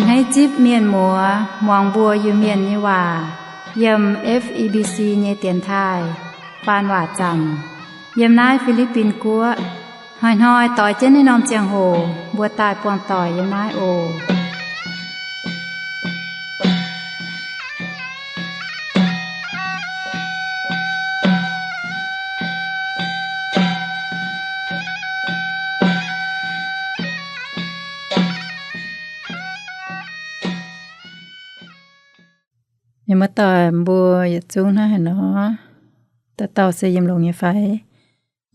Hneiv zipv mienh muoz muangx mbuo Iu-Mienh nyei waac yiem F E B C nyei dienx taaih faan waac zaamc yiem naaiv Fi^li^bin Guoqv. Hnoi-hnoi doix jienv naaiv norm ziangh hoc mbuo daaih buangh doic yiem naaiv oc. Mienh muoz-doic mbuo yietc zungv hnangv haaix nor, dauh dauh se yiem longx nyei fai?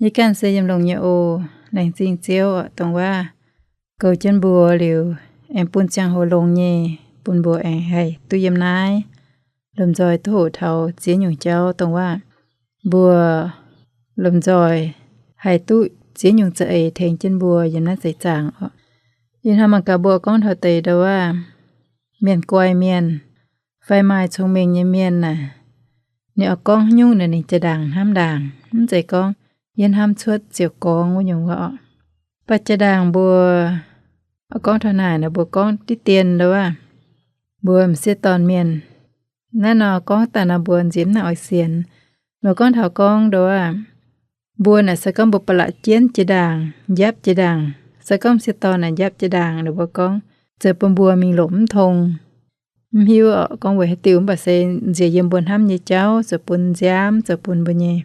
Yie ganh se yiem longx nyei oc. Laengz zingh Ziouv oc, dongh waac goux jienv mbuo liuz, aengx bun ziangh hoc longx nyei, bun mbuo aengx haih duqv yiem naaiv lomh nzoih duqv hoqc taux ziex nyungc jauv, dongh waac mbuo lomh nzoih haih duqv ziex nyungc za'eix tengx jienv mbuo yiem naaiv seix zaangc oc. Ih hnoi mangc gaax mbuo gorngv taux deix ndau waac, mienh guai mienh fai maaih cong-mengh nyei mienh naaic, ninh oix gorngv haaix nyungc naaic ninh jaa-ndaangc hnamv ndaangc, mv zeiz gorngv yie hnamv cuotv ziouc gorngv wuov nyungc wuov oc. Mv baac jaa-ndaangc mbuo oix gorngv taux naaic nor, mbuo gorngv diqv dien ndau waac, mbuo m'sieqv dorn mienh, naaiv nor gorngv daaih nor mbuo nziex mv nangc oix sienx. Mbuo gorngv taux gorngv ndau waac, mbuo naaic se gorngv mbuo ba'laqc jienv jaa-ndaangc, njapv jaa-ndaangc, se gorngv m'sieqv dorn naaic njapv jaa-ndaangc nor, mbuo gorngv zoux bun mbuo mingh longc mv tong. Mv hiuv oc gorngv weic haaix diuc, mv baac se nziex yiem mbuo hnamv nyei jauv zoux bun nziaamv, zoux bun mbuo nyei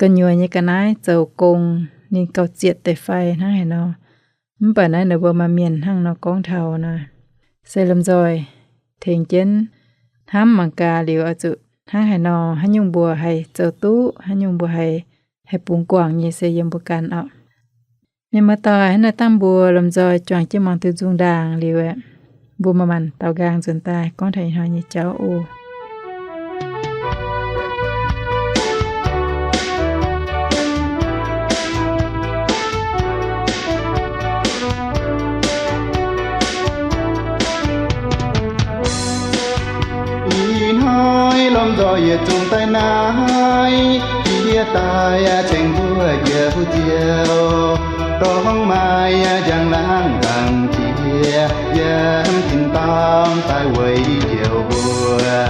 gu'nyuoz nyei ga'naaiv zoux gong, ninh gauh zietc deix fai hnangv haaix nor. Mv baac naaiv ninh mbuo maaih mienh hnangv nor gorngv taux nor, se lomh nzoih tengx jienv hnamv mangc gaax liuz oix zuqc hnangv haaix nor, haaix nyungc mbuo haih zoux duqv, haaix nyungc mbuo haih, haih bungx guangc nyei se yiem mbuo ganh oc. Mienh muoz-doic, hnangv naaiv dangh mbuo lomh nzoih juangc jienv muangx duqv nzung ndaangc liuz aeqv, mbuo maaih maanc daaux nqaang nzuonx daaih gorngv taux ih hnoi nyei jauv oc. Ih hnoi lomh nzoih yietc zungv daaih naaiv, yie daaih cengx mbuo njoux Ziouv, dorh hngongx maaih njang-laangc laangc jiex, yiem tin-dorngh daaih weic njoux mbuo.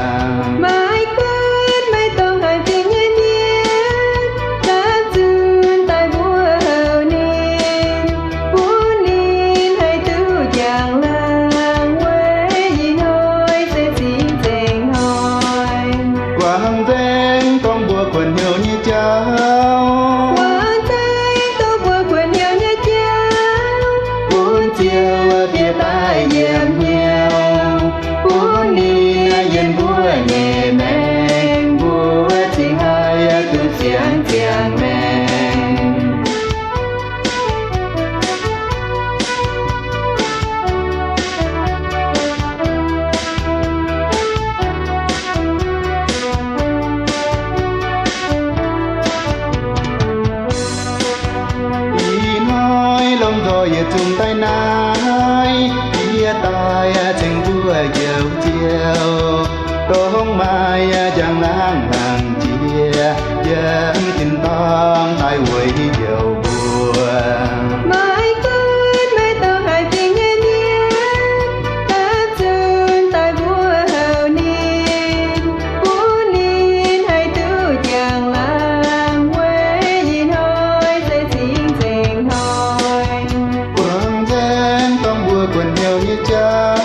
Maiv gunv maiv dongh haaix zingh nyei mienh, daaih zunh daaih mbuo houc ninh, bun ninh haih duqv njang-laangc weic ih hnoi se cingx nzengc hnoi. Wangc nzengc dongh mbuo kuonx hnyouv nyei jauv, wangc nzengc dongh mbuo kuonx hnyouv nyei jauv, bun Ziouv bieqc daaih yiem hnyouv, bun ninh yiem mbuo nyei maengc, mbuo cingx haih duqv siang ziangh maengc. Ih hnoi lomh nzoih yietc zungv daaih naaiv, yie daaih cengx mbuo njoux Ziouv, dorh hngongx maaih njang-laangc laangc jiex, yiem tin-dorngh daaih weic njoux mbuo. Maiv gunv maiv dongh haaix zingh nyei mienh, daaih zunh daaih mbuo houc ninh, bun ninh haih duqv njang-laangc weic ih hnoi se cingx nzengc hnoi. Wangc nzengc dongh mbuo kuonx hnyouv nyei jauv,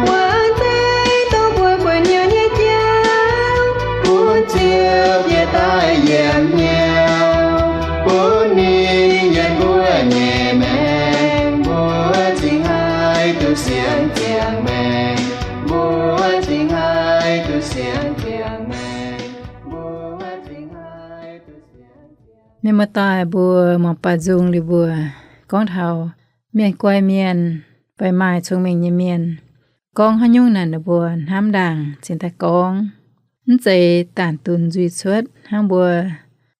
wangc nzengc dongh mbuo kuonx hnyouv nyei jauv, bun Ziouv bieqc daaih yiem hnyouv, bun ninh yiem mbuo nyei maengc, mbuo cingx haih duqv siang ziangh maengc, mbuo cingx haih duqv siang ziangh maengc, mbuo cingx haih duqv siang ziangh. Mienh muoz-doic mbuo, muangx baac nzung liuz mbuo gorngv taux mienh guai mienh fai maaih cong-mengh nyei mienh, gorngv haaix nyungc naaic ninh mbuo hnamv ndaangc cingx daaih gorngv. Mv zeiz daanc dunx nzuih cuotv hnangv mbuo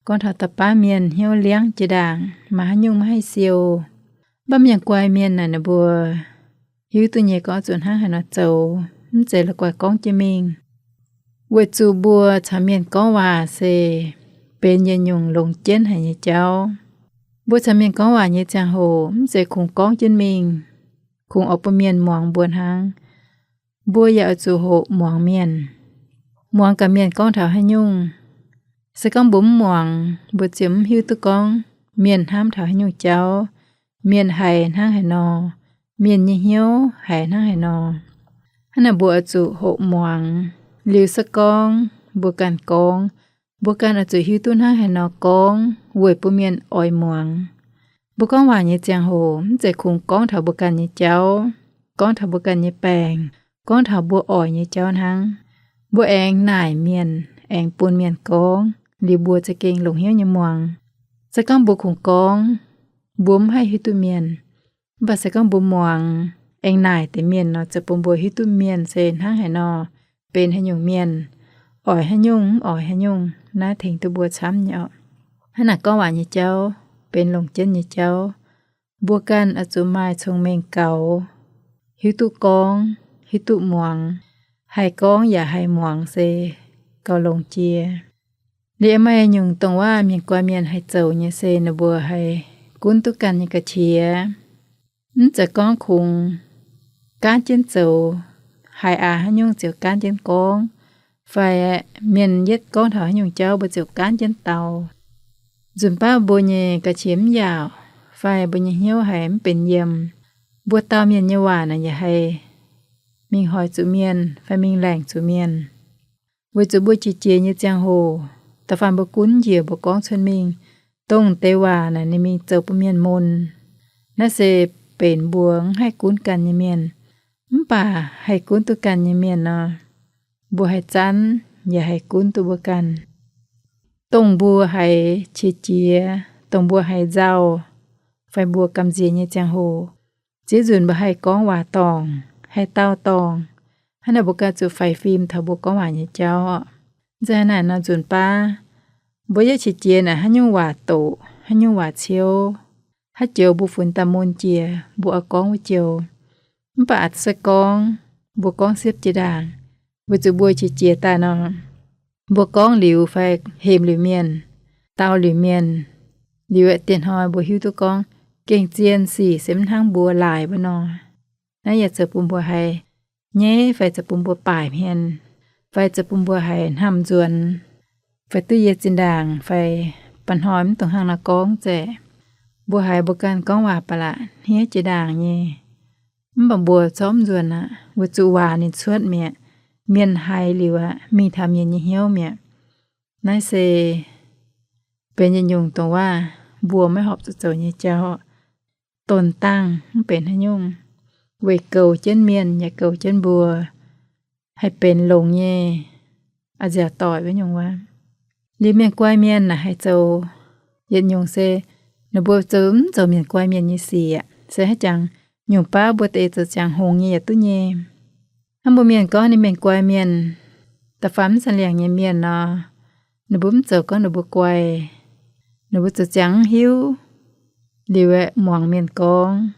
gorngv taux da'baav mienh hnyouv liangv jiex ndaangc, maaih haaix nyungc maiv haih siou. Mv baac mienh guai mienh naaic ninh mbuo hiuv duqv nyei gorngv zuqc hnangv haaix nor zoux, mv zeiz la'guaih gorngv jienv mingh. Weic zuqc mbuo caux mienh gorngv waac se benx yietc nyungc longx jienv haic nyei jauv. Mbuo caux mienh gorngv waac nyei ziangh hoc mv zeiz kungx gorngv jienv mingh. kungx oix bun mienh muangx mbuo hnangv. Mbuo yaac oix zuqc hoqc muangx mienh. Muangx gaax mienh gorngv taux haaix nyungc. Se gorngv mbuo mv muangx, mbuo ziouc mv hiuv duqv gorngv mienh hnamv taux haaix nyungc jauv, mienh haiz hnangv haaix nor, mienh nyei hnyouv haiz hnangv haaix nor. Hnangv naaic mbuo oix zuqc hoqc muangx. Liuz se gorngv mbuo ganh gorngv, mbuo ganh oix zuqc hiuv duqv hnangv haaix nor gorngv weic bun mienh oix muangx. Mbuo gorngv waac nyei ziangh hoc mv zeiz kungx gorngv taux mbuo ganh nyei jauv, gorngv taux mbuo ganh nyei baengc, gorngv taux mbuo oix nyei jauv hnangv. Mbuo aengx naaic mienh, aengx bun mienh gorngv, liuz mbuo za'gengh longc hnyouv nyei muangx. Se gorngv mbuo kungx gorngv, mbuo mv haih hiuv duqv mienh. Mv baac se gorngv mbuo muangx, aengx naaic deix mienh nor, ziouc bun mbuo hiuv duqv mienh se hnangv haaix nor, benx haaix nyungc mienh, oix haaix nyungc, mv oix haaix nyungc. Naaiv tengx duqv mbuo camv nyei oc. Hnangv naaic gorngv waac nyei jauv benx longc jienv nyei jauv. Mbuo ganh oix zuqc maaih cong-mengh gaux, hiuv duqv gorngv, hiuv duqv muangx. Haih gorngv yaac haih muangx se gauh longx jiex. Liuz maaih nyungc dongh waac mienh guai mienh haih zoux nyei se ninh mbuo haih gunv duqv ganh nyei ga'qiex. Mv zeiz gorngv kungx gaanv jienv zoux, haiz aax haaix nyungc ziouc gaanv jienv gorngv, fai mienh yietv gorngv taux haaix nyungc jauv mbuo ziouc gaanv jienv dau. Nzunc baav mbuo nyei ga'qiex mv yaauc, fai mbuo nyei hnyouv haiz mv benx yiem, mbuo dau mienh nyei waac naaic yaac haih mingh hoic zuqc mienh fai mingh laengc zuqc mienh. Weic zuqc mbuo qiex jiez nyei ziangh hoc, da'faanh mbuo gunv njiec mbuo gorngv cuotv mingh, dongh deix waac naaic ninh mingh zoux bun mienh mun. Naaiv se benx mbuo mv haih gunv ganh nyei mienh. Mv baac haih gunv duqv ganh nyei mienh nor, mbuo haih zanv yaac haih gunv duqv mbuo ganh. Dongh mbuo haiz qiex jiez, dongh mbuo haiz nzauh, fai mbuo gamh nziex nyei ziangh hoc, ziex nzunc mbuo haih gorngv waac dorngc, haih dau dorngc. Hnangv naaic mbuo ganh zuqc faix fim taux mbuo gorngv waac nyei jauv oc. Nzunc naaic nor nzunc baav, mbuo yietv qiex jiez naaic haaix nyungc waac doqc, haaix nyungc waac ciouv, haaix joux mbuo funx daaih mun jiex, mbuo oix gorngv wuov joux. Mv baac se gorngv mbuo gorngv siepv jiex ndaangc, weic zuqc mbuo qiex jiez daaih nor, mbuo gorngv liuz fai hemx liuz mienh, dau liuz mienh, liuz aeqv, dieh hnoi mbuo hiuv duqv gorngv gengh zien sic se mv hnangv mbuo laaix wuov nor. Naaiv yaac zoux bun mbuo haiz nyeiv fai zoux bun mbuo baaic hmien, fai zoux bun mbuo haiz hnamv nzuonx, fai duqv yie zinh ndaangc fai ba'hnoi mv dungx hnangv nor gorngv zaeqc. Mbuo haiz mbuo ganh gorngv waac ba'laqc hniev jiex ndaangc nyei, mv baac mbuo zorqv mv nzuonx aqv, weic zuqc waac ninh cuotv mi'aqv. Mienh haiz liuz aqv, mingh taux mienh nyei hnyouv mi'aqv. Naaiv se benx yietc nyungc dongh waac mbuo maiv horpc zuqc zoux nyei jauv. Donx dangh mv benx haaix nyungc, weic goux jienv mienh yaac goux jienv mbuo, haih benx longx nyei a'nziaauc doic wuov nyungc waac. Liuz mienh guai mienh naaic haih zoux yietc nyungc se, ninh mbuo zoux mv zoux mienh guai mienh nyei sic aqv. Se haaix jangx nyungc baav mbuo deix zoux ziangx hngongx nyei yaac duqv nyei. Hnangv mbuo mienh gorngv ninh mienh guai mienh, da'faanh mv saeng-liangc nyei mienh nor, ninh mbuo mv zoux gorngv ninh mbuo guai. Ninh mbuo zoux ziangx mv hiuv, liuz aeqv, muangx mienh gorngv,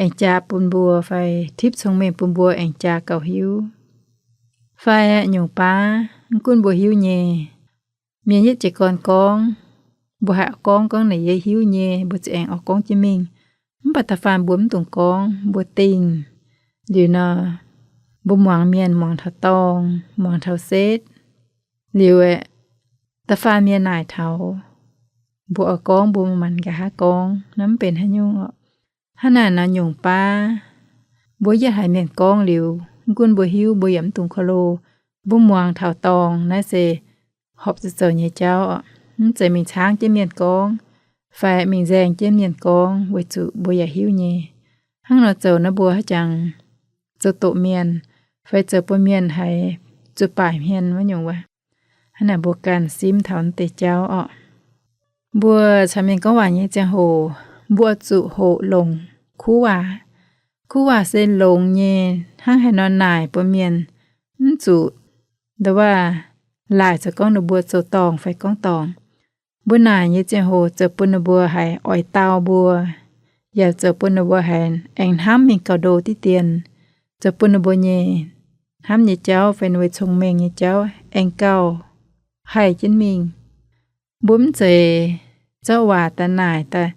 aengx jaa bun mbuo fai tipv cong-mengh bun mbuo aengx jaa gauh hiuv. Fai aeqv, nyungc baav mv gunv mbuo hiuv nyei, mienh yietv jiez gorn gorngv, mbuo haih gorngv gorngv naaic yie hiuv nyei, mbuo ziouc aengx oix gorngv jienv mingh. Mv baac da'faanh mbuo mv dungx gorngv, mbuo dingh. Liuz nor, mbuo muangx mienh muangx taux dorngh, muangx taux setv. Liuz aeqv, da'faanh mienh naaic taux, mbuo oix gorngv mbuo manc nqa'haav gorngv, naaiv mv benx haaix nyungc oc. Hnangv naaic nor nyungc baav, mbuo yietv haiz mienh gorngv liuz, mv gunv mbuo hiuv, mbuo yaac mv dungx korv-lo. Mbuo muangx taux dorngh naaiv se horpc zuqc zoux nyei jauv oc. Mv zeiz mingh caangv jienv mienh gorngv, fai mingh nzaeng jienv mienh gorngv, weic zuqc mbuo yaac hiuv nyei, hnangv nor zoux naaiv mbuo haaix jangx zoux doqc mienh, fai zoux bun mienh haiz zuqc baaic hmien wuov nyungc wuov. Hnangv naaic mbuo ganh simv taux naaiv deix jauv oc. Mbuo caux mienh gorngv waac nyei ziangh hoc, mbuo zuqc hoqc longc kuv waac. Kuv waac se longx nyei, hnangv haaix nor naaic bun mienh mv zuqc, nduov waac, laaic zoux gorngv ninh mbuo zoux dorngc fai gorngv dorngc. Mbuo naaic nyei ziangh hoc zoux bun ninh mbuo haiz oix dau mbuo, yaac zoux bun ninh mbuo haiz aengx hnamv mingh gauh ndo diqv dien, zoux bun ninh mbuo nyei hnamv nyei jauv fai ninh mbuo cong-mengh nyei jauv aengx gauh haih jienv mingh. Mbuo mv zeiz zorqv waac daaih naaic daaih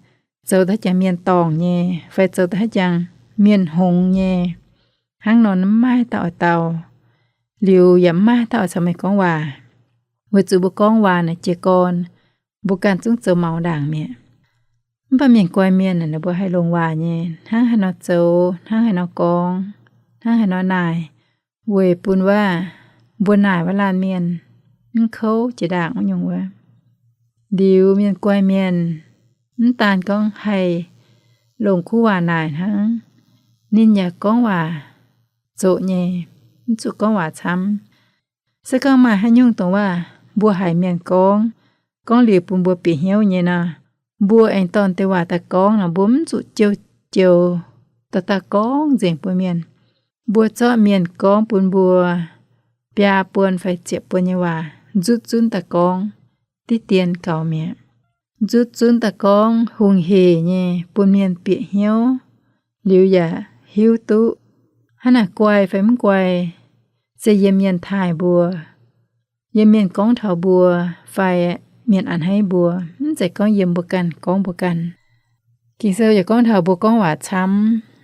zoux daaih haaix jangx mienh dorngc nyei, fai zoux daaih haaix jangx mienh hngongx nyei. Hnangv nor mv maaih dauh oix dau, liuz yaac mv maaih dauh oix caux meih gorngv waac. Weic zuqc mbuo gorngv waac naaic jiez gorn, mbuo ganh zungv zoux maux ndaangc mi'aqv. Mv baac mienh guai mienh naaic, ninh mbuo haih longc waac nyei, hnangv haaix nor zoux, hnangv haaix nor gorngv, hnangv haaix nor naaic, weic bun waac mbuo naaic waac laanh mienh mv kouv jiex ndaangc wuov nyungc wuov. Liuz mienh guai mienh mv daan gorngv haih longc kuv waac naaic hnangv, ninh yaac gorngv waac zoqc nyei, mv zuqc gorngv waac camv. Se gorngv maaih haaix nyungc dongh waac mbuo haiz mienh gorngv, gorngv liuz bun mbuo bieqc hnyouv nyei nor, mbuo aengx dorn deix waac daaih gorngv nor, mbuo mv zuqc jiou-jiou dauh dauh gorngv nzengc bun mienh. Mbuo zorqv mienh gorngv bun mbuo, biaa buonc fai ziepc buonc nyei waac nzutv zunv daaih gorngv, diqv dien gaux mi'aqv. Nzutv zunv daaih gorngv hungh hec nyei bun mienh bieqc hnyouv, liuz yaac hiuv duqv hnangv naaic guai fai mv guai, se yiem mienh taaih mbuo, yiem mienh gorngv taux mbuo, fai mienh a'hneiv mbuo, mv zeiz gorngv yiem mbuo ganh gorngv mbuo ganh. Ging-Sou yaac gorngv taux mbuo gorngv waac camv,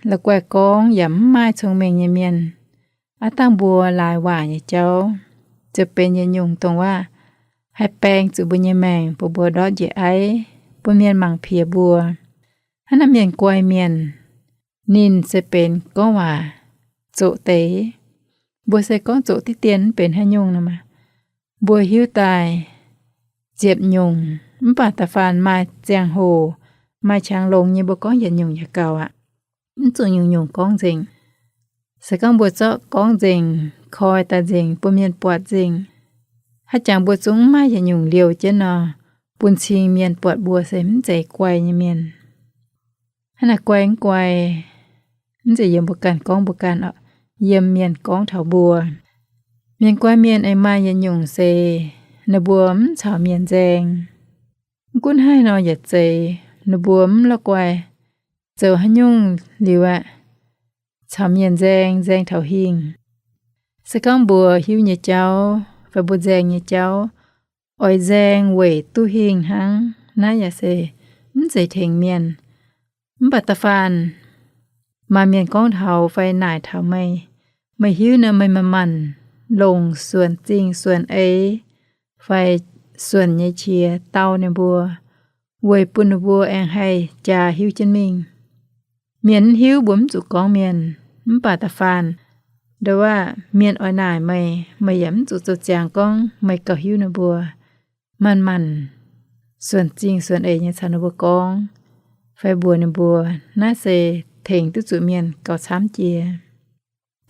la'guaih gorngv yaac mv maaih cong-mengh nyei mienh. Aav dangh mbuo laaix waac nyei jauv ziouc benx yietc nyungc dongh waac haih baeng zuqc mbuo nyei maengc, bun mbuo ndortv njiec aiv, bun mienh mangc piex mbuo. Hnangv naaic mienh guai mienh, ninh se benx gorngv waac zoqc deix. Mbuo se gorngv zoqc diqv dien mv benx haaix nyungc nor maah. Mbuo hiuv daaih ziepc nyungc, mv baac da'faanh maaih ziangh hoc, maaih qangx longx nyei mbuo gorngv yietc nyungc yaac gaux aqv. Mv zuqc nyungc-nyungc gorngv nzengc. Se gorngv mbuo zorqv gorngv nzengc, koi daaih nzengc bun mienh buatc nzengc, haaix jangx mbuo zungv mv maaih yietc nyungc liouh jienv nor, bun cing mienh buatc mbuo se mv zeiz guai nyei mienh. Hnangv naaic guai mv guai, mv zeiz yiem mbuo ganh gorngv mbuo ganh oc, yiem mienh gorngv taux mbuo. Mienh guai mienh aengx maaih yietc nyungc se ninh mbuo mv caux mienh nzaeng. Mv gunv haaix nor yaac zeiz, ninh mbuo mv la'guaih zoux haaix nyungc liuz aqv, caux mienh nzaeng, nzaeng taux hingh. Se gorngv mbuo hiuv nyei jauv fai mbuo nzaeng nyei jauv, oix nzaeng weic duqv hingh hnangv, naaiv yaac se mv zeiz tengx mienh. Mv baac da'faanh maaih mienh gorngv taux fai naaic taux meih, meih hiuv nor meih manc-manc longc suonc zingh suonc eix fai suonc nyei qiex dau ninh mbuo, weic bun ninh mbuo aengx haih jaax hiuv jienv mingh. Mienh mv hiuv mbuo mv zuqc gorngv mienh, mv baac da'faanh ndo waac mienh oix naaic meih, meih yaac mv zuqc zoux ziangx gorngv meih gauh hiuv ninh mbuo. Manc-manc suonc zingh suonc eix nyei caux ninh mbuo gorngv fai mbuox ninh mbuo, naaiv se tengx duqv zuqc mienh gauh camv jiex.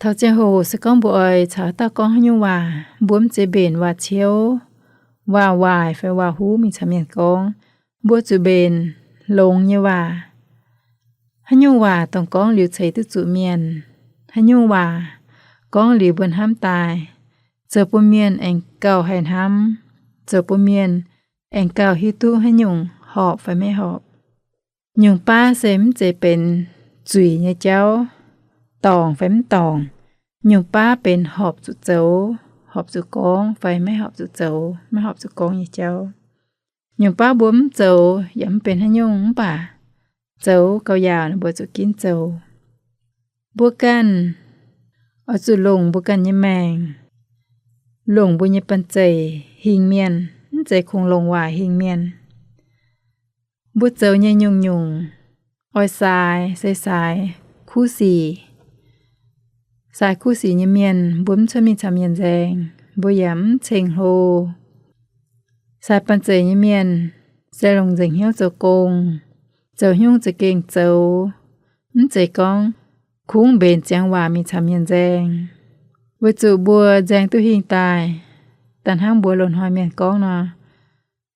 Taux ziangh hoc se gorngv mbuo oix caux dauh gorngv haaix nyungc waac, mbuo mv zeiz mbenc waac-ciouv, waac-waaic fai waac-huv mingh caux mienh gorngv. Mbuo zuqc mbenc longx nyei waac. Haaix nyungc waac dongh gorngv liuz ceix duqv zuqc mienh, haaix nyungc waac gorngv liuz mbuo hnamv daaih, zoux bun mienh aengx gauh haih hnamv, zoux bun mienh aengx gauh hiuv duqv haaix nyungc horpc fai maiv horpc. Nyungc baav se mv zeiz benx zuiz nyei jauv, dorngc fai mv dorngc. Nyungc baav benx horpc zuqc zoux, horpc zuqc gorngv fai maiv horpc zuqc zoux, maiv horpc zuqc gorngv nyei jauv. Nyungc baav mbuo mv zoux yaac mv benx haaix nyungc, mv baac zoux gauh yaauc ninh mbuo zuqc ginv zoux. Mbuo ganh oix zuqc longc mbuo ganh nyei maengc, longc mbuo nyei banh zeic hingh mienh, mv zeiz kungx longc waaic hingh mienh. Mbuo zoux nyei nyungc-nyungc oix saaix se saaix kuv sic. Saaix kuv sic nyei mienh mbuo mv cuotv mingh caux mienh nzaeng, mbuo yaac mv ceng-hlo. Saaix banh zeic nyei mienh se longc nzengc hnyouv zoux gong, zoux nyungc za'gengh zoux, mv zeiz gorngv kungx mbenc ziangx waac mingh caux mienh nzaeng. Weic zuqc mbuo nzaeng duqv hingh daaih, da'hnangv mbuo loz-hnoi mienh gorngv nor,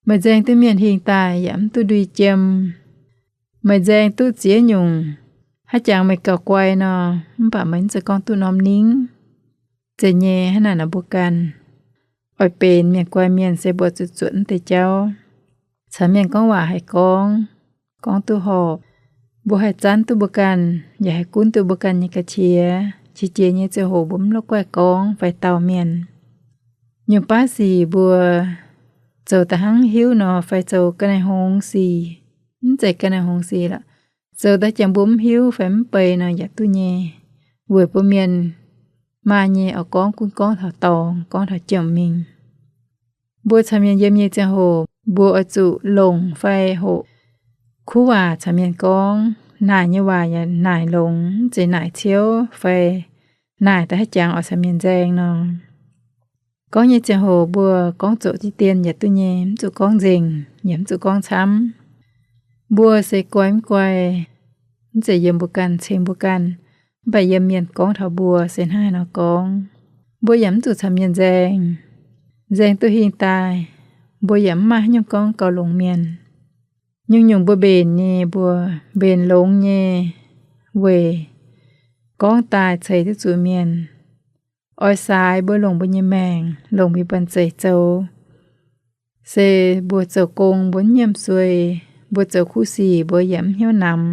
meih nzaeng duqv mienh hingh daaih yaac mv duqv ndui jiem. Meih nzaeng duqv ziex nyungc, haaix jangx meih gauh guai nor, mv baac meih mv zeiz gorngv duqv norm ningv. Zeiz nyei, hnangv naaic nor mbuo ganh oix benx mienh guai mienh se mbuo zuqc zuotc mv deix jauv. Caux mienh gorngv waac haih gorngv, gorngv duqv horpc. Mbuo haih zanv duqv mbuo ganh, yaac haih gunv duqv mbuo ganh nyei ga'qiex. Qiex jiez nyei ziangh hoc mbuo mv la'guaih gorngv fai dauh mienh. Nyungc baav sic mbuo zoux da'hnangv hiuv nor fai zoux ga'naaiv hngongx sic, mv zeiz ga'naaiv hngongx sic lorqc, Zoux daaih jangx mbuo mv hiuv fai mv bei nor yaac duqv nyei, weic bun mienh maaih nyei oix gorngv gunv gorngv taux dorngx, gorngv taux jomc mingh. Mbuo caux mienh yiem nyei ziangh hoc mbuo oix zuqc longc fai hoqc kuv waac caux mienh gorngv. Naaic nyei waac yaac naaic longx, mv zeiz naaic ciouv fai naaic daaih haaix jangx oix caux mienh nzaeng nor. Gorngv nyei ziangh hoc mbuo gorngv zoqc diqv dien yaac duqv nyei, mv zuqc gorngv nzengc yaac mv zuqc gorngv camv. Mbuo se guai mv guai, mv zeiz yiem mbuo ganh, ceng mbuo ganh, mv baac yiem mienh gorngv taux mbuo se hnangv haaix nor gorngv. Mbuo yaac mv zuqc caux mienh nzaeng. Nzaeng duqv hingh daaih, mbuo yaac mv maaih haaix nyungc gorngv gauh longx mienh. Nyungc-nyungc mbuo mbenc nyei, mbuo mbenc longx nyei weic gorngv daaih ceix duqv zuqc mienh. Oix saaix mbuo longc mbuo nyei maengc, longc mbuo nyei buonv-zeic zoux. Se mbuo zoux gong mbuo mv nyiemc suei, mbuo zoux kuv sic mbuo yaac mv hnyouv namx,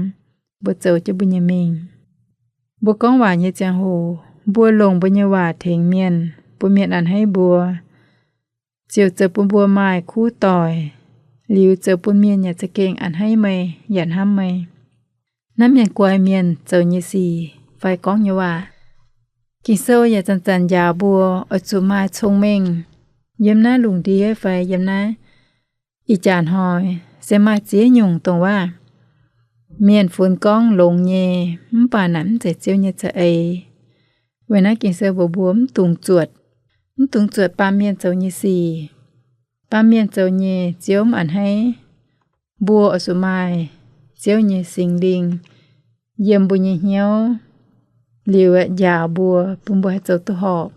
mbuo zoux jienv mbuo nyei mingh. Mbuo gorngv waac nyei ziangh hoc mbuo longc mbuo nyei waac tengx mienh, bun mienh a'hneiv mbuo, ziouc zoux bun mbuo maaih kuv doic. Liuz zoux bun mienh yaac za'gengh a'hneiv meih yaac hnamv meih. Naaiv mienh guai mienh zoux nyei sic fai gorngv nyei waac, Ging-Sou yaac zanc-zanc njaaux mbuo oix zuqc maaih cong-mengh. Yiem naaiv lungh ndiev fai yiem naaiv ih jaax hnoi se maaih ziex nyungc dongh waac mienh funx gorngv longx nyei, mv baac naaic mv zeiz Ziouv nyei za'eix. Weic naaiv Ging-Sou mbuox mbuo mv dungx zuotc, mv dungx zuotc baamh mienh zoux nyei sic. Baamh mienh zoux nyei Ziouv mv a'hneiv. Mbuo oix zuqc maaih Ziouv nyei Singx Lingh yiem mbuo nyei hnyouv, liuz aeqv, njaaux mbuo, bun mbuo haih zoux duqv horpc.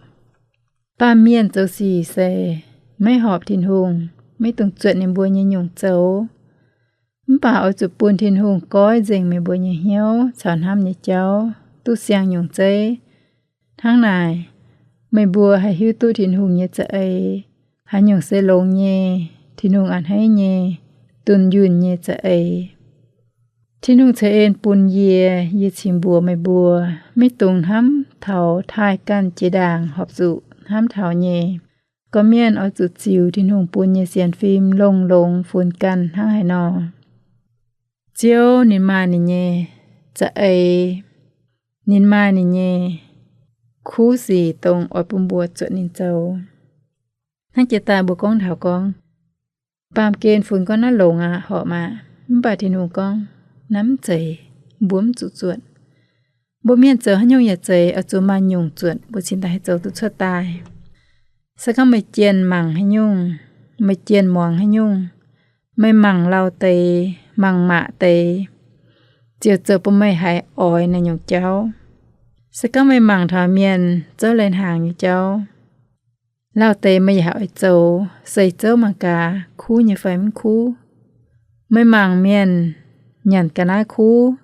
Baamh mienh zoux sic se maiv horpc Tin-Hungh, maiv dungx zuotc ninh mbuo nyei nyungc zoux. Mv baac oix zuqc bun Tin-Hungh goiv nzengc meih mbuo nyei hnyouv caux hnamv nyei jauv duqv siang nyungc zeiv. Hnangv naaic, meih mbuo haih hiuv duqv Tin-Hungh nyei za'eix, haaix nyungc se longx nyei, Tin-Hungh a'hneiv nyei, dunh yunh nyei za'eix. Tin-Hungh ceix en bun yie, yie cingx mbuox meih mbuo, maiv dungx hnamv taux taaih ganh jiex ndaangc horpc zuqc hnamv taux nyei. Gorqv-mienh oix zuqc ziux Tin-Hungh bun nyei sienx fim longx-longx funx ganh hnangv haaix nor. Ziouv ninh maaih ninh nyei za'eix, ninh maaih ninh nyei kuv sic dongh oix bun mbuo zuotc ninh zoux. Hnangv jiex daaih mbuo gorngv taux gorngv, baamh gen funx gorngv naaiv longx aqv, horpc aqv. Mv baac Tin-Hungh gorngv, naaiv mv zeiz, mbuo mv zuqc zuotc. Mbuo mienh zoux haaix nyungc yaac zeiz, oix zuqc maaih nyungc zuotc mbuo cingx daaih haih zoux duqv cuotv daaih. Se gorngv meih jienh mangc haaix nyungc, meih jienh muangx haaix nyungc, meih mangc lauh deix, mangc maac deix, ziouc zoux bun meih haiz oix naaiv nyungc jauv. Se gorngv meih mangc taux mienh zouv lai-hnaangx nyei jauv, lauh deix meih yaac haiz oix zoux, seix zouv mangc gaax kuv nyei fai mv kuv. Meih mangc mienh nyanc ga'naaiv kuv,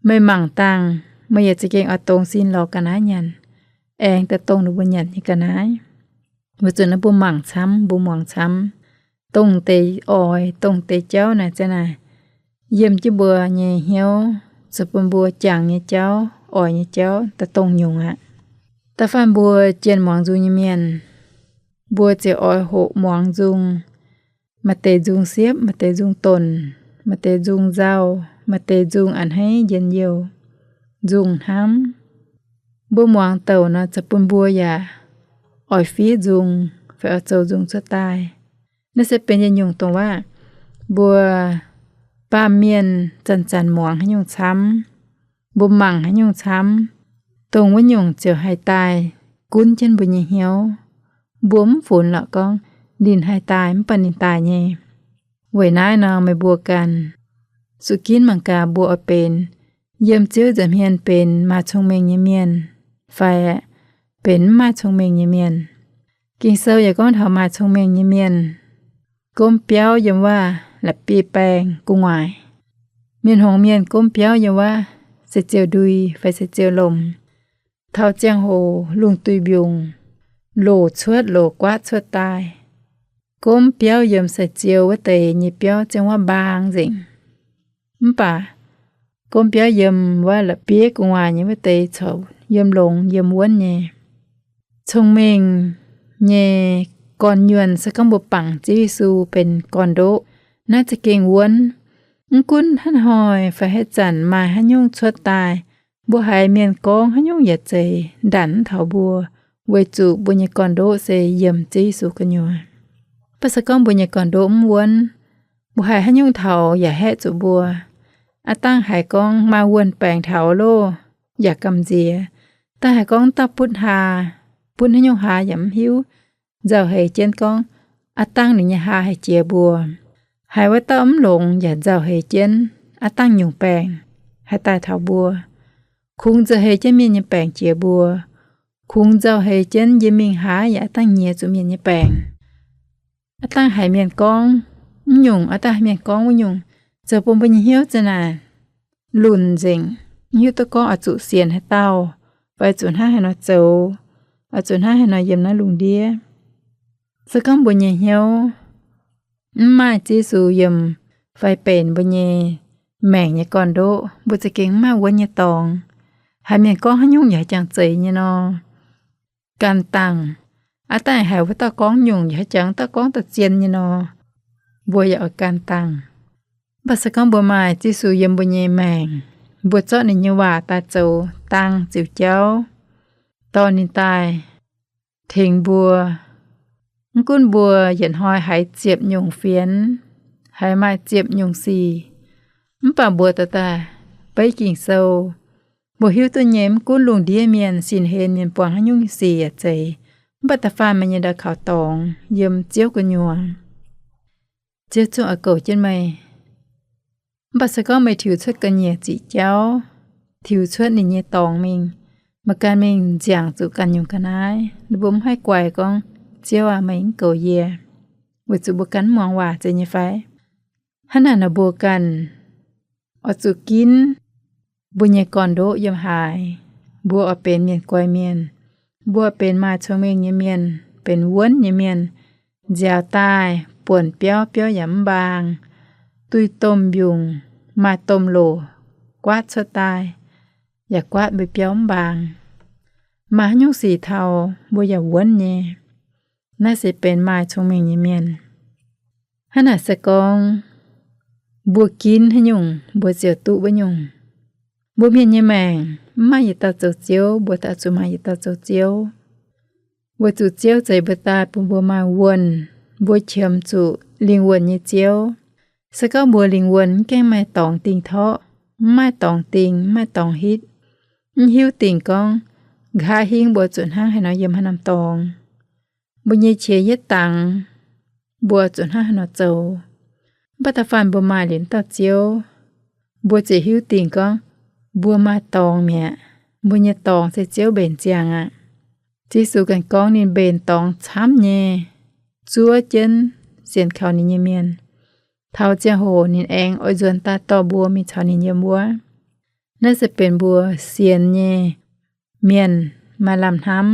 meih mangc dangh, meih yaac za'gengh oix dongz sin lorz ga'naaiv nyanc, aengx daaih dongh ninh mbuo nyanc nyei ga'naaiv. Weic zuqc naaiv mbuo mangc camv, mbuo muangx camv, dongh deix oix, dongh deix jauv naaic ziang naaic yiem jienv mbuo nyei hnyouv, zoux bun mbuo jangx nyei jauv, oix nyei jauv daaih dongh nyungc aqv. Da'faanh mbuo jienh muangx nzung nyei mienh, mbuo ziouc oix hoqc muangx nzung. Maaih deix nzung siepv, maaih deix nzung donc, maaih deix nzung nzauh, maaih deix nzung a'hneiv njien-youh, nzung hnamv. Mbuo muangx douc nor, zoux bun mbuo yaac oix fiev nzung fai oix zoux nzung cuotv daaih. Naaiv se benx yietc nyungc dongh waac mbuo baamh mienh zanc-zanc muangx haaix nyungc camv, mbuo mangc haaix nyungc camv, dongh wuov nyungc ziouc haih daaih gunv jienv mbuo nyei hnyouv. Mbuo mv funx lorqc gorngv ninh haih daaih mv baac ninh daaih nyei. Weic naaiv nor meih mbuo ganh zuqc ginv mangc gaax mbuo oix benx yiem Ziouv nza'hmien benx maaih cong-mengh nyei mienh fai benx mv maaih cong-mengh nyei mienh. Ging-Sou yaac gorngv taux maaih cong-mengh nyei mienh gomv biauv yiem wuov la'bieiv-baengh gu'nguaaic. Mienh hngongx mienh gomv biauv yiem wuov se ziouc ndui fai se ziouc lomc. Taux ziangh hoc lungh duih mbiungc, loc cuotv loc guaatv cuotv daaih. Gomv biauv yiem sai-ziou wuov deix nyei biauv ziouc wuov mbaang nzengc. Mv baac gomv biauv yiem wuov la'bieiv gu'nguaaic nyei wuov deix corc yiem longx yiem wuonv nyei. Cong-mengh nyei gorn-nyuonh se gorngv mbuo bangc Ziouv Yesu benx gorn-ndoqv, naaiv za'gengh wuonv. Mv gunv haaix hnoi fai haaix zanc maaih haaix nyungc cuotv daaih, mbuo haiz mienh gorngv haaix nyungc yaac zeiz ndanc mv taux mbuo, weic zuqc mbuo nyei gorn-ndoqv se yiem Ziouv Yesu gu'nyuoz. Mv baac se gorngv mbuo nyei gorn-ndoqv mv wuonv, mbuo haiz haaix nyungc taux yaac haeqv zuqc mbuo. Aav dangh haiz gorngv maaih wuonh baengc taux loh, yaac gamh nziex. Daaih haiz gorngv dauh butv haa, butv haaix nyungc haa yaac mv hiuv, nzauh heix jienv gorngv, aav dangh ninh nyei haa haih jiex mbuo. Haiz wuov dauh mv longx yaac nzauh heix jienv, aav dangh nyungc baengc haih daaih taux mbuo. Kungx nzauh heix jienv mienh nyei baengc jiex mbuo. Kungx nzauh heix jienv yie mingh haaix yaac aav dangh nyiex zuqc mienh nyei baengc. Aav dangh haiz mienh gorngv mv nyungc, aav dangh haiz mienh gorngv wuov nyungc, zoux bun mbuo nyei hnyouv za'naaic lunc nzengc, mv hiuv duqv gorngv oix zuqc sienx haaix dauh, fai zuqc hnangv haaix nor zoux, oix zuqc hnangv haaix nor yiem naaiv lungh ndiev. Se gorngv mbuo nyei hnyouv mv maaih Ziouv Yesu yiem fai benx mbuo nyei maengc nyei gorn-ndoqv, mbuo za'gengh mv maaih wuonv nyei dorngx. Haiz mienh gorngv haaix nyungc yaac jangx zeiz nyei nor, gan dangh. Aav dangh haiz wuov dauh gorngv nyungc yaac jangx dauh gorngv da'zien nyei nor, mbuo yaac oix gan dangh. Mv baac se gorngv mbuo maaih Ziouv Yesu yiem mbuo nyei maengc, mbuo zorqv ninh nyei waac daaih zoux dang ziux jauv, dorh ninh daaih tengx mbuo. Mv gunv mbuo yietc hnoi haiz ziepc nyungc fienx, haiz maaih ziepc nyungc sic, mv baac mbuo dorh daaih beiv Ging-Sou, mbuo hiuv duqv nyei mv gunv lungh ndiev mienh, sin-hlen mienh buangh haaix nyungc sic yaac zeiz, mv baac da'faanh meih nyei ndau kaux dorngx yiem Ziouv gu'nyuoz, Ziouv zungv oix goux jienv meih. Mv baac se gorngv meih tiux cuotv ga'nyiec ziqc jauv, tiux cuotv ninh nyei dorngx mingh, meih ganh mingh nziangc zuqc ganh nyungc ga'naaiv, ninh mbuo mv haih guaix gorngv, Ziouv aac, meih mv goux yie, weic zuqc mbuo ganh mv muangx waac zeiz nyei fai? Hnangv naaic nor mbuo ganh oix zuqc ginv mbuo nyei gorn-ndoqv yiem haaix, mbuo oix benx mienh guai mienh, mbuo oix benx maaih cong-mengh nyei mienh, benx wuonv nyei mienh, nziaaux daaih buonc biauv, biauv yaac mv mbaang, duih domh mbiungc, maaih domh loc guaatv cuotv daaih, yaac guaatv mbuo biauv mv mbaang. Maaih haaix nyungc sic taux mbuo yaac wuonv nyei. Naaiv se benx maaih cong-mengh nyei mienh. Hnangv naaic se gorngv mbuo ginv haaix nyungc, mbuo ziouc duqv wuov nyungc. Mbuo mienh nyei maengc mv maaih yietc dauh zoux Ziouv, mbuo daaih zuqc maaih yietc dauh zoux Ziouv. Weic zuqc Ziouv zeix mbuo daaih bun mbuo maaih wuonh, mbuo qiemx zuqc lingh wuonh nyei Ziouv. Se gorngv mbuo lingh wuonh mv gaengh maaih dorngx dingh torqv, mv maaih dorngx dingh, mv maaih dorngx hitv, mv hiuv dingc gorngv nqa'haav hingv mbuo zuqc hnangv haaix nor yiem haaix norm dorngx, mbuo nyei qiex yietv dangx, mbuo zuqc hnangv haaix nor zoux. Mv baac da'faanh mbuo maaih liuz dauh Ziouv, mbuo ziouc hiuv dingc gorngv mbuo maaih dorngx mi'aqv. Mbuo nyei dorngx se Ziouv mbenc ziangh aqv. Ziouv Yesu ganh gorngv ninh mbenc dorngx camv nyei, zuov jienv sienx kaux ninh nyei mienh. Taux ziangh hoc ninh aengx oix nzuonx daaih dorh mbuo mingh caux ninh yiem wuov. Naaiv se benx mbuo sienx nyei mienh maaih lamh hnamv,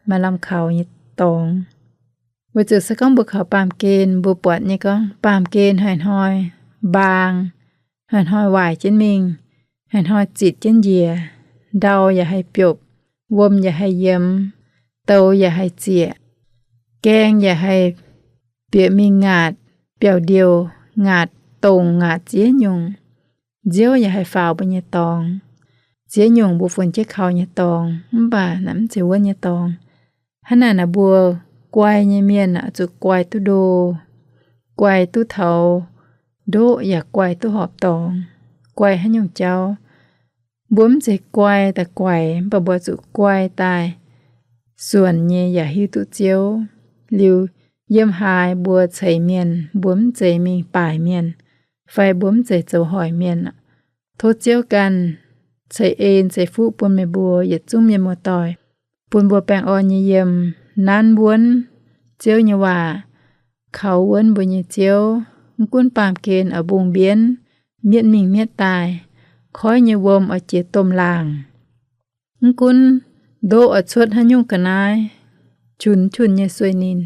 maaih lamh kaux nyei dorngx. Weic zuqc se gorngv mbuo kaux baamh gen, mbuo buatc nyei gorngv baamh gen hnoi-hnoi mbaang, hnoi-hnoi waaic jienv mingh, hnoi-hnoi zitc jienv njiec, ndau yaac haih biopv, wuom yaac haih yiemx, douz yaac haih zieqc, gaeng yaac haih bieqc mingh ngaatc, biauv-ndiouh ngaatc, dongc ngaatc ziex nyungc. Nziouv yaac haih faaux mbuo nyei dorngx. Ziex nyungc mbuo funx jienv kaux nyei dorngx, mv baac naaic mv zeiz wuonv nyei dorngx. Hnangv naaic naaic mbuo guai nyei mienh oix zuqc guai duqv ndo, guai duqv taux ndoqv yaac guai duqv horpc dorngx. Guai haaix nyungc jauv, mbuo mv zeiz guai daaih guaix, mv baac mbuo zuqc guai daaih suonc nyei yaac hiuv duqv Ziouv. Liuz yiem haaix mbuo ceix mienh, mbuo mv zeiz mingh baaic mienh, fai mbuo mv zeiz zoux hoic mienh. Tov Ziouv ganh ceix en ceix fuqv bun meih mbuo yietc zungv mienh muoz-doic, bun mbuo baengh orn nyei yiem, nanv wuonv Ziouv nyei waac, kaux wuonv mbuo nyei Ziouv. Mv gunv baamh gen oix mbungh-mbienv, mietv mingh mietv daaih, koiv nyei wuom oix jiex domh laangc, mv gunv ndoqv oix cuotv haaix nyungc ga'naaiv, qunx-qunx nyei sueih ninh,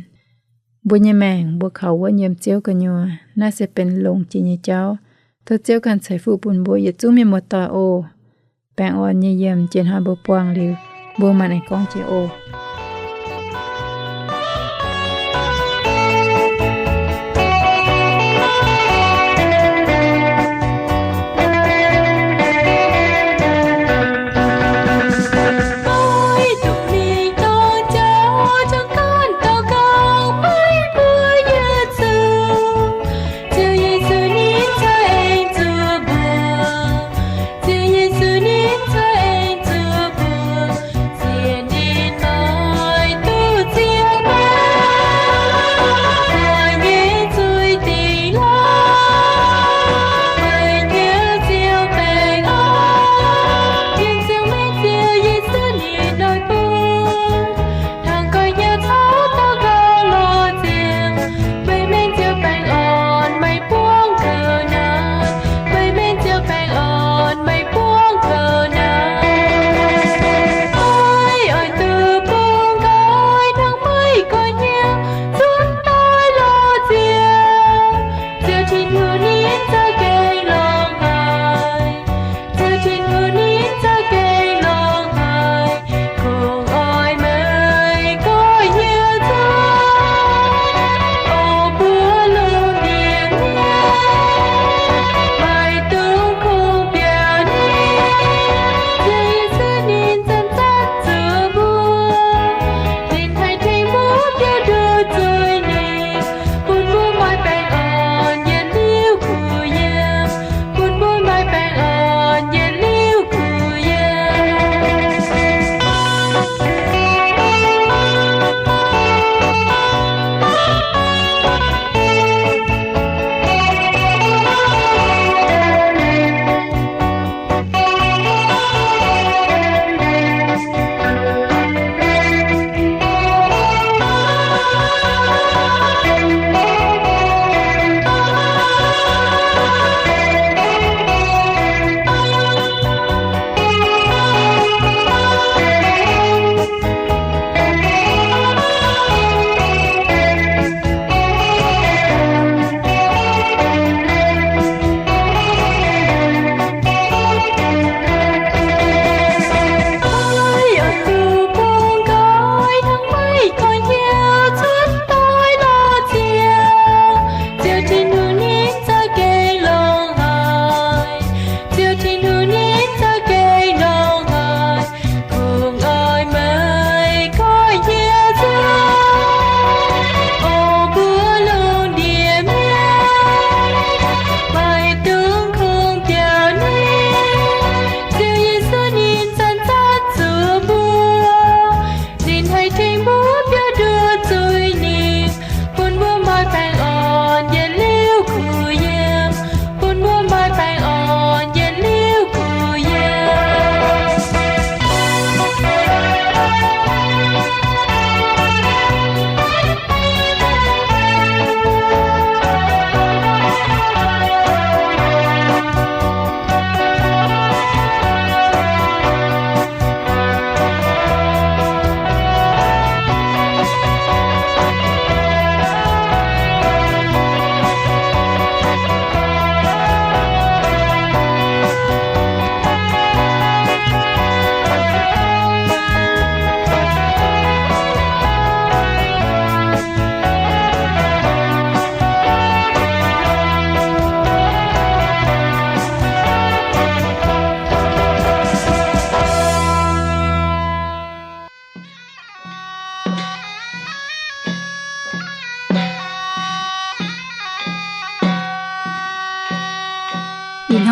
mbuo nyei maengc mbuo kaux wuonv yiem Ziouv gu'nyuoz. Naaiv se benx longx jiex nyei jauv. Tov Ziouv ganh ceix fuqv bun mbuo yietc zungv mienh muoz-doic oc. Baengh orn nyei yiem, jiex hnoi mbuo buangh liuz, mbuo maanc aengx gorngv jiex oc.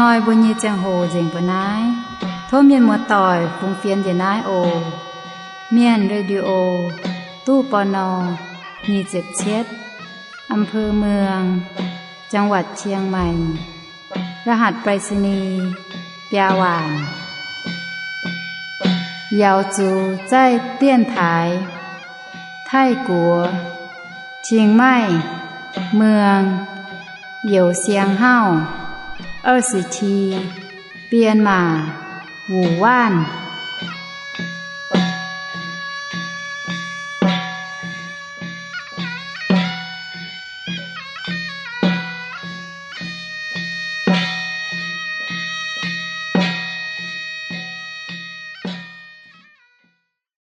Hnoi mbuo nyei ziangh hoc nzengc mbuo naaiv. Tov mienh muoz-doic fungx fienx njiec naaiv oc. Mienh Radio, ตู้ ปณ. nyic ziepc cietv, อำเภอเมือง จังหวัดเชียงใหม่ รหัสไปรษณีย์ biaa waanc. Yaux zuqc zaih dienv taaix Taiv-Guoqv, Chiang Mai, Muang, Youz Siang Hauv, 二十七, Bienh Maac, Wuc Waanv.